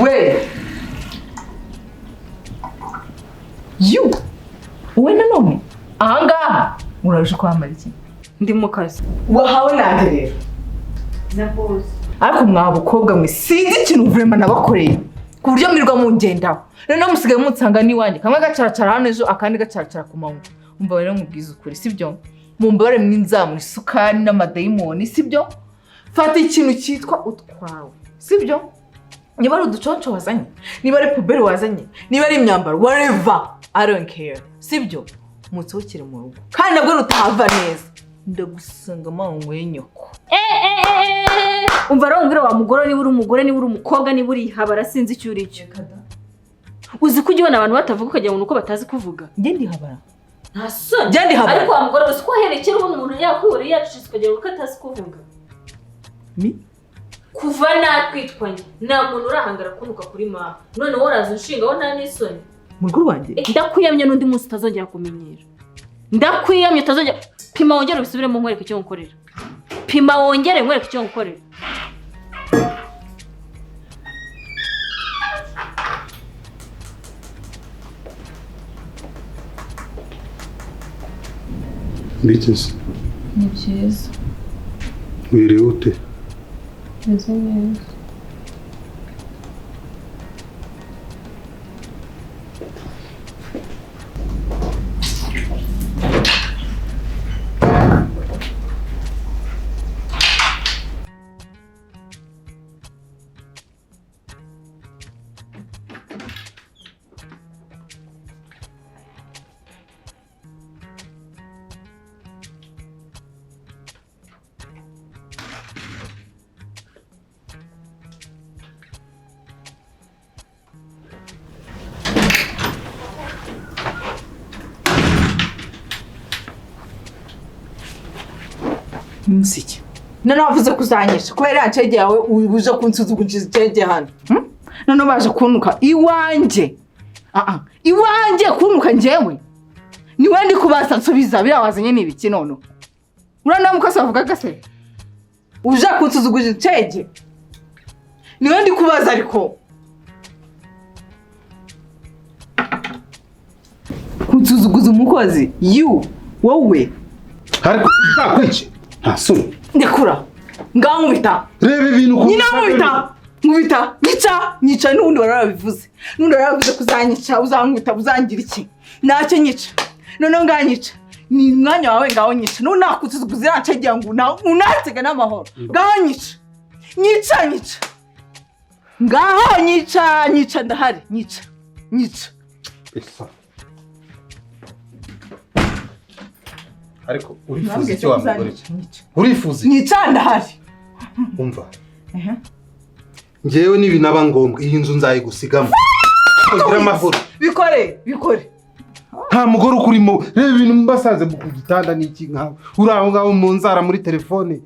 We you wowe nanone ahangaha uraje kwamara iki? Ndi mu kazi. Wahawe nande rero? Na boss. Ariko mwa bukobwa mwe sinzi ikintu vraiment nabakoreye ku buryo mwirirwa mungendaho, noneho musigaye munsanga n'iwanjye, kamwe gacaracara hano ejo akandi gacaracara ku manywa. Umva rero nkubwize ukuri, sibyo? Mumbabare mwinzamura isukari n'amadayimoni, sibyo? Fata ikintu cyitwa utwawe, sibyo? Niba ari uduconco wazanye, niba ari puberi wazanye, niba ari imyambaro, whatever, I don't care, sibyo? Munsohokere mu rugo kandi nabwo nutahava neza ndagusanga manyweye nyoko. Umva rero mbwira wa mugore, niba uri umugore, niba uri umukobwa, niba uri ihabara, sinzi icyo uri cyo. Uzi ko ujya ubona abantu batavuga ukagira ngo ni uko batazi kuvuga. Njye ndihabara. Nta soni. Njye ndihabara. Ariko wa mugore uzi ko wahereye kera ubona umuntu yakwihoreye yacecetse ukagira ngo atazi kuvuga. Mi? Kuva nakwitwanye nta muntu urahangara kunuka kuri mama, none wowe uraza unshingaho nta n'isoni. Mu rugo rwanjye? Ndakwiyamye n'undi munsi utazongera kumenyera. Ndakwiyamye utazongera. Pima wongere ubisubiremo nkwereke icyo nkukorera. Pima wongere nkwereke icyo nkukorera. Mbitse. Ni byiza. Wiriwe ute? Meze neza. Musiki. Noneho wavuze ko uzanyisha kubera iriya ncege yawe uje kunsuzugura icege hano. Noneho baje kuntuka iwanjye. Iwanjye kuntuka njyewe. Niwe ndi kubasa nsubiza biriya wazanye ni ibiki noneho? Uriya mukozi wavugaga se? Uje kunsuzugura icege. Niwe ndi kubaza ariko. Kunsuzuguza umukozi you wowe. Ariko nzakwice. Nta soni. Ndekura. Ngaho nkubita. Reba ibintu nyina nkubita. Nkubita. Nyica. Nyica n'ubundi warabivuze. N'ubundi warabivuze kuzanyica, uzankubita, uzangira iki? Ntacyo nyica. Noneho nganyica. Ni umwanya wawe ngaho nyica. N'ubu nakusuzuguza iriya ncege ngo unatege n'amahoro. Ngaho nyica. Nyica nyica. Ngaho nyica nyica ndahari. Nyica. Nyica. Esa. Ariko urifuza icyo wa mugore? Urifuza iki? Nyica ndahari. Umva. Njyewe nibinaba ngombwa iyi nzu nzayigusigamo. Kugira amahoro. Bikore, bikore. Nta mugore ukurimo. Reba ibintu mbasanze ku gitanda n'iki nkawe. Uri aho ngaho mu nzara muri telefone.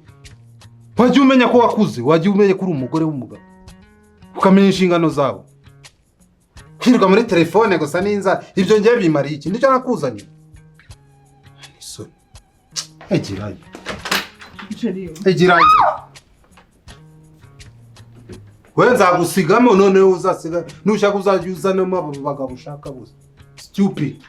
Wajya umenya ko wakuze, wajya umenya ko uri umugore w'umugabo. Ukamenya inshingano zawe. Kwirirwa muri telefone gusa n'inzara, ibyo ngiye bimariye iki? Nicyo nakuzaniye. Isoni. Egerayo. Egerayo. We nzagusigamo noneho uzasiga nushaka uzajya uzanamo abo bagabo ushaka bose. Stupid.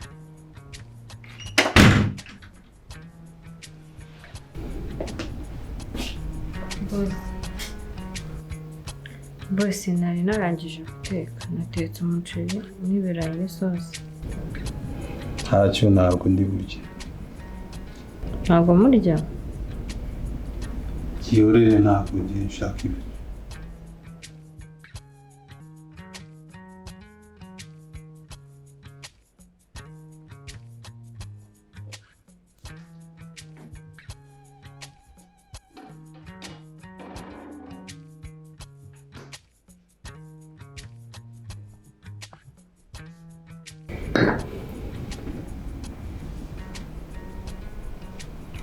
Bose nari narangije guteka, natetse umuceri n'ibirayi n'isosi. Ntacyo ntabwo ndi burye. Ntabwo murya? Kiyorere ntabwo ngiye nshaka ibi.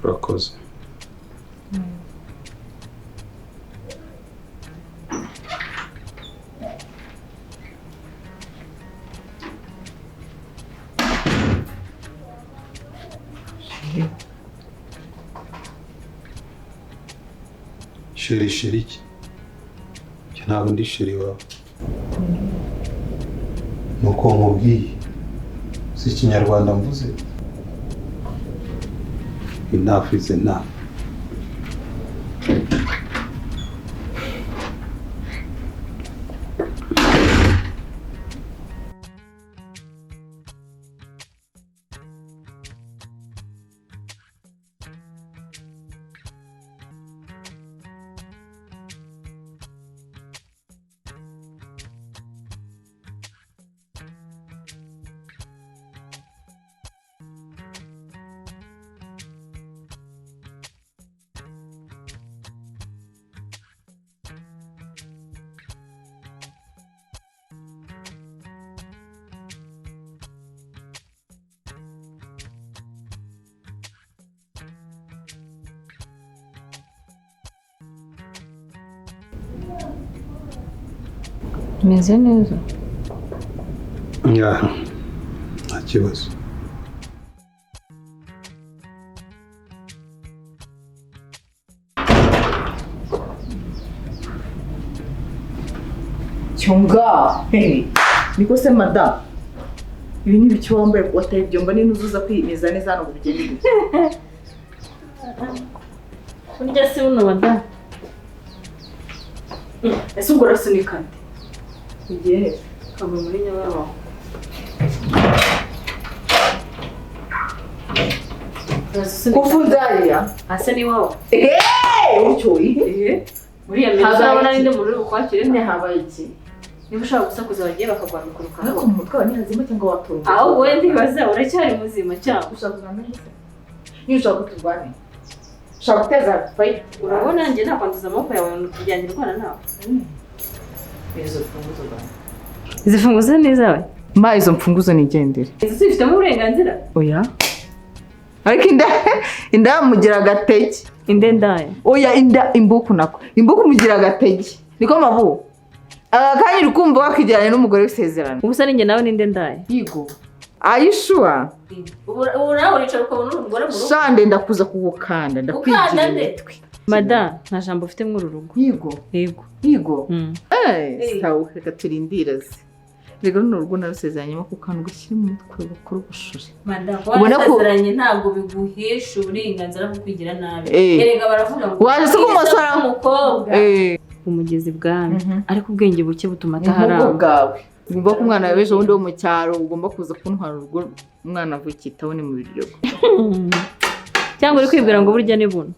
Urakoze. Sheri sheri iki? Ntabwo ndi sheri wawe. Nuko nkubwiye, si Ikinyarwanda mvuze. Enough is enough. Meze neza. Yeah, nta kibazo. Cyunga, hey, niko se madam. Ibi ni ibiki wambaye wataye ibyombo n'intuzuza kwimeza neza hano ngo bigende gute? Burya si buno madamu. Ese ubwo urasunika nde? Ugiye Kava muri Nyabarongo. Kufunza hariya. Ase ni wowe. Eh, utyo. Muri iyo minsi urabona ninde muntu uri bukwakire? Nyine habaye iki? Niba ushaka gusakuza bagiye bakakwambika urukango. Ariko mu mutwe wawe ni hazima cyangwa watunze? Ahubwo wowe ndibaza uracyari muzima cyangwa? Ushaka kuzana se? Niba ushaka ko turwane. Ushaka guteza fight. Urabona njye nakwanduza amaboko yawe ngo tujyane irwana nawe. Izo mfunguzo zawe. Izi mfunguzo ni izawe? Ma izo mfunguzo nigendere. Izi zifitemo uburenganzira? Oya. Ariko inda mugira agatege. Inde ndaya. Oya inda imbuku nako. Imbuku mugira agatege. Niko mabu. Aka kanya uri kumva wakijyanye n'umugore w'isezerano. Ubu se ninjye nawe ninde ndaya? Yigo. Are you sure? Ubu nawe uricara ukabona uri umugore mu rugo. Shande ndakuza kugukanda ndakwigira imitwe. Mada, nta jambo ufite muri uru rugo. Yigo. Yego. Yigo. Sawa, reka turindire ze. Rega runo rugo narusezeranyemo ku kantu gashyira mu mutwe bakora ubushure. Mada, warasezeranye ntabwo biguhesha uburenganzira bwo kwigira nabi. Erega baravuga ngo waje se kumusora umukobwa. Umugezi bwami, ariko ubwenge buke butuma ataharamba. Bwawe. Ugomba ko umwana wawe ejo bundi wo mu cyaro ugomba kuza kuntwara urugo umwana avukitaho ni mu biryogo. Cyangwa uri kwibwira ngo burya ni buno.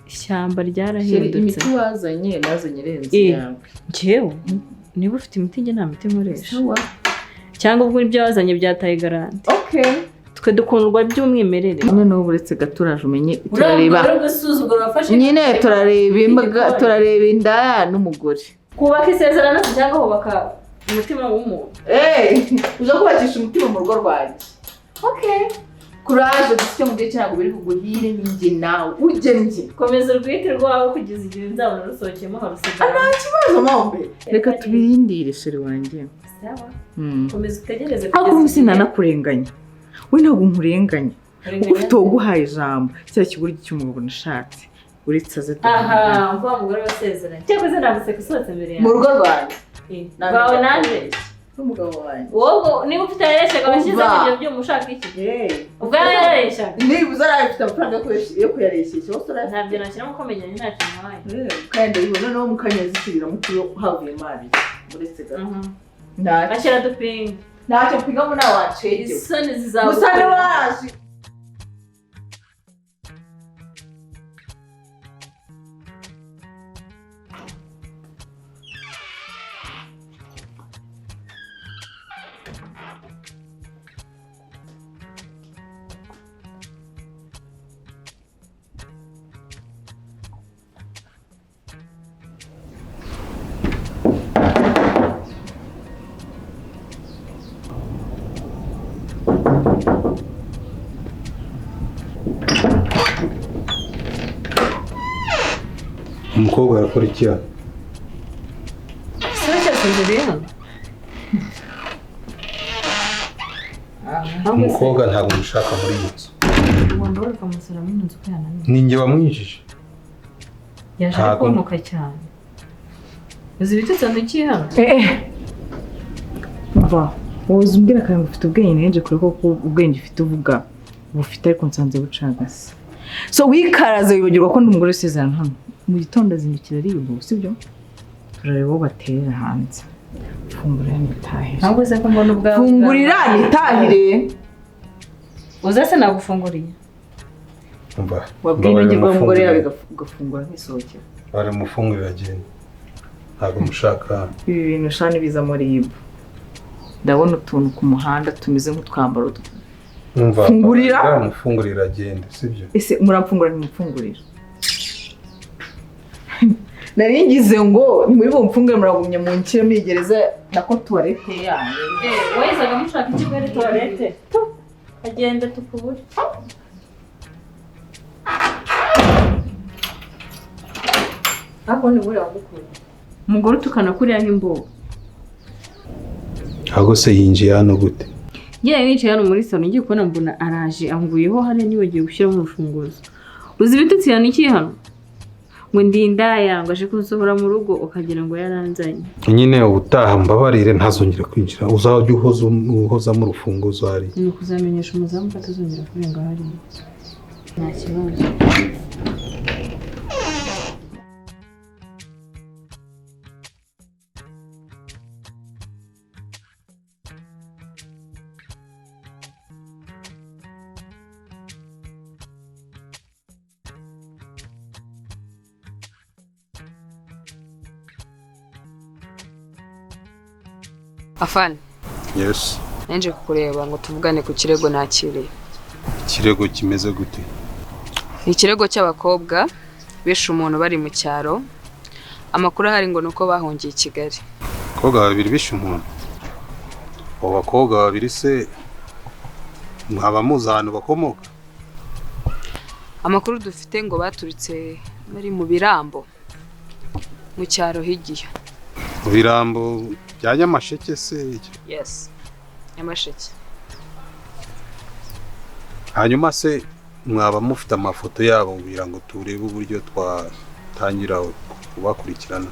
Ishyamba ryarahindutse. Imiti wazanye nazanye irenze yawe. Njyewe niba ufite imiti njye nta miti nkoresha. Cyangwa ubwo ibyo wazanye byataye garanti. Okay. Twe dukundwa by'umwimerere. Noneho uretse gaturaje umenye turareba. Nyine turareba imbwa, turareba inda n'umugore. Kubaka isezerano cyangwa kubaka umutima w'umuntu. Uza kubakisha umutima mu rugo rwanjye. Okay. Courage dufite mu gihe cyangwa biri kuguhire ninjye nawe ugenge. Komeza urwite rwawe kugeza igihe nzabona rusohokeyemo harusigaye. Nta kibazo mombe. Reka tubirindire sheri wanjye. Sawa. Komeza utegereze kugeza. Ariko sinanakurenganya. We ntabwo nkurenganya. Kuko ufite uwaguhaye ijambo kiriya kigoryi cy'umugabo nashatse. Uretse aze. Aha, mva mugore wasezeranye. Cyakoze naguseka usohotse imbere yawe. Mu rugo rwanjye. Rwawe nande? N'umugabo wanjye. Wowe niba ufite yareshyaga washyizeho ibyo byuma ushaka iki? Ubwo yarareshyaga. Niba uzarafite amafaranga yo kuyareshyeshya wose urayafite. Ntabyo nashyiramo ko menyanye ntacyo mpaye. Kandi noneho mukanyazisubiramo kuri havuyemo abiri. Uretse gato. Ntacyo. Ashyira dupinga. Ntacyo mpingamo nawe wacegewe. Isoni zizagukora. Gusa ntiwaje. Umukobwa arakora iki hano? Umukobwa ntabwo mushaka muri iyi nzu. Ni njye wamwinjije. Yaje kuntuka cyane. Uzi ibitutsi wandukiye hano? Mva woza umbwira kare ngo ufite ubwenge, ntenje kure ko ubwenge ufite uvuga bufite, ariko nsanze bucagase. So wikaraze wibagirwa ko ndi umugore usezerana hano. Mu gitondo azindukira ariyo, sibyo? Turareba uwo baterera hanze. Fungurira nitahire. Ntabwo uze ko mbona ubwawe. Fungurira nitahire. Uza se nagufunguriye? Umva. Wabwiye inongirwa umugore yawe igafungura nkisohokera. Bari mufungurira agenda. Ntabwo mushaka. Ibi bintu shani biza muri ibu. Ndabona utuntu ku muhanda tumeze nk'utwambaro. Umva. Fungurira. Mufungurira agenda, sibyo? Ese muramfungura ntimufungurira? Nari ngize ngo ni muri bumfungure, muragumya mu nshyire muri gereza nako tuwarete yanyu. Wezaga mushaka iki bwari tuwarete? Agenda tukubure. Ariko ni buriya wagukunda. Umugore utukana kuriya nk'imbogo. Ahubwo se yinjiye hano gute? Ngiye nicaye hano muri salo, ngiye kubona mbona araje anguyeho hariya nibagiwe gushyiramo urufunguzo. Uzi ibitutsi yandikiye hano? Ngo ndi indaya, ngo aje kunsohora mu rugo, ukagira ngo yaranzanye. Nyine ubutaha mbabarire ntazongera kwinjira, uzajya uhozamo urufunguzo hariya. Ni ukuzamenyesha umuzamu ko atazongera kurenga hariya. Nta kibazo. Afande. Yes. Nje kukureba ngo tuvugane ku kirego nakiriye. Ikirego kimeze gute? Ni ikirego cy'abakobwa bishe umuntu bari mu cyaro. Amakuru ahari ngo nuko bahungiye i Kigali. Abakobwa babiri bishe umuntu? Abo bakobwa babiri se mwaba muzi ahantu bakomoka? Amakuru dufite ngo baturutse bari mu Birambo, mu cyaro higiye. Mu Birambo bya Nyamasheke se? Yes, Nyamasheke. Hanyuma se mwaba mufite amafoto yabo kugira ngo turebe uburyo twatangira kubakurikirana?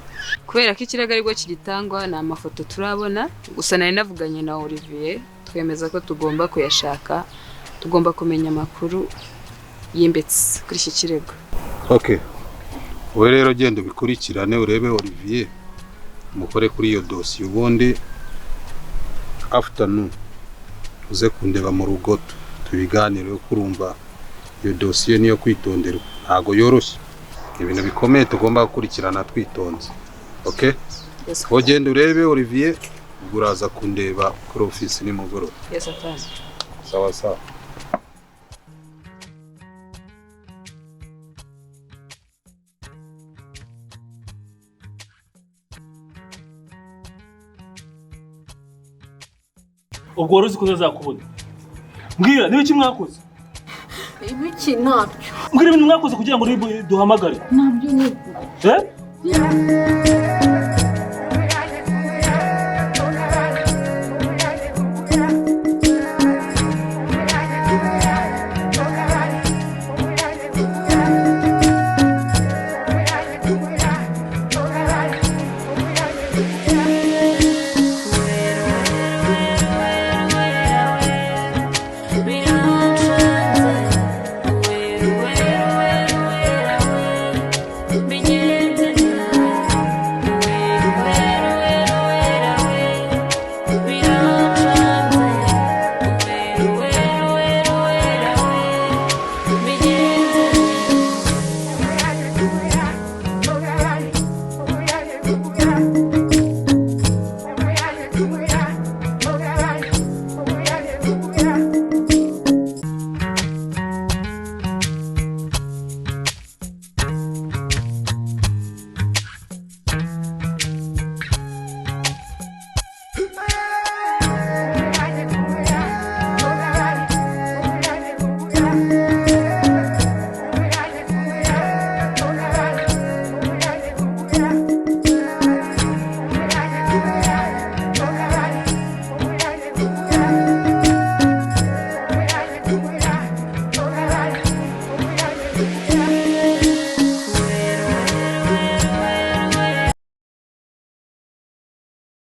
Kubera ko ikirego aribwo kigitangwa ni amafoto turabona, gusa nari navuganye na Olivier twemeza ko tugomba kuyashaka, tugomba kumenya amakuru yimbitse kuri iki kirego. Okay. Wowe rero genda ubikurikirane urebe Olivier mukore kuri iyo dosiye, ubundi afternoon uze kundeba mu rugo tubiganire, kurumva iyo dosiye niyo kwitonderwa, ntago yoroshye, ibintu bikomeye tugomba gukurikirana twitonze. Okay? Yes. Ogenda urebe Olivier, uraza kundeba kuri office nimugoroba. Yes, afande. Sawa sawa. Ubwo wari uzi ko ntazakubona. Mbwira niba iki mwakoze? Ibiki ntabyo. Mbwira ibintu mwakoze kugira ngo duhamagare. Ntabyo ni. Eh?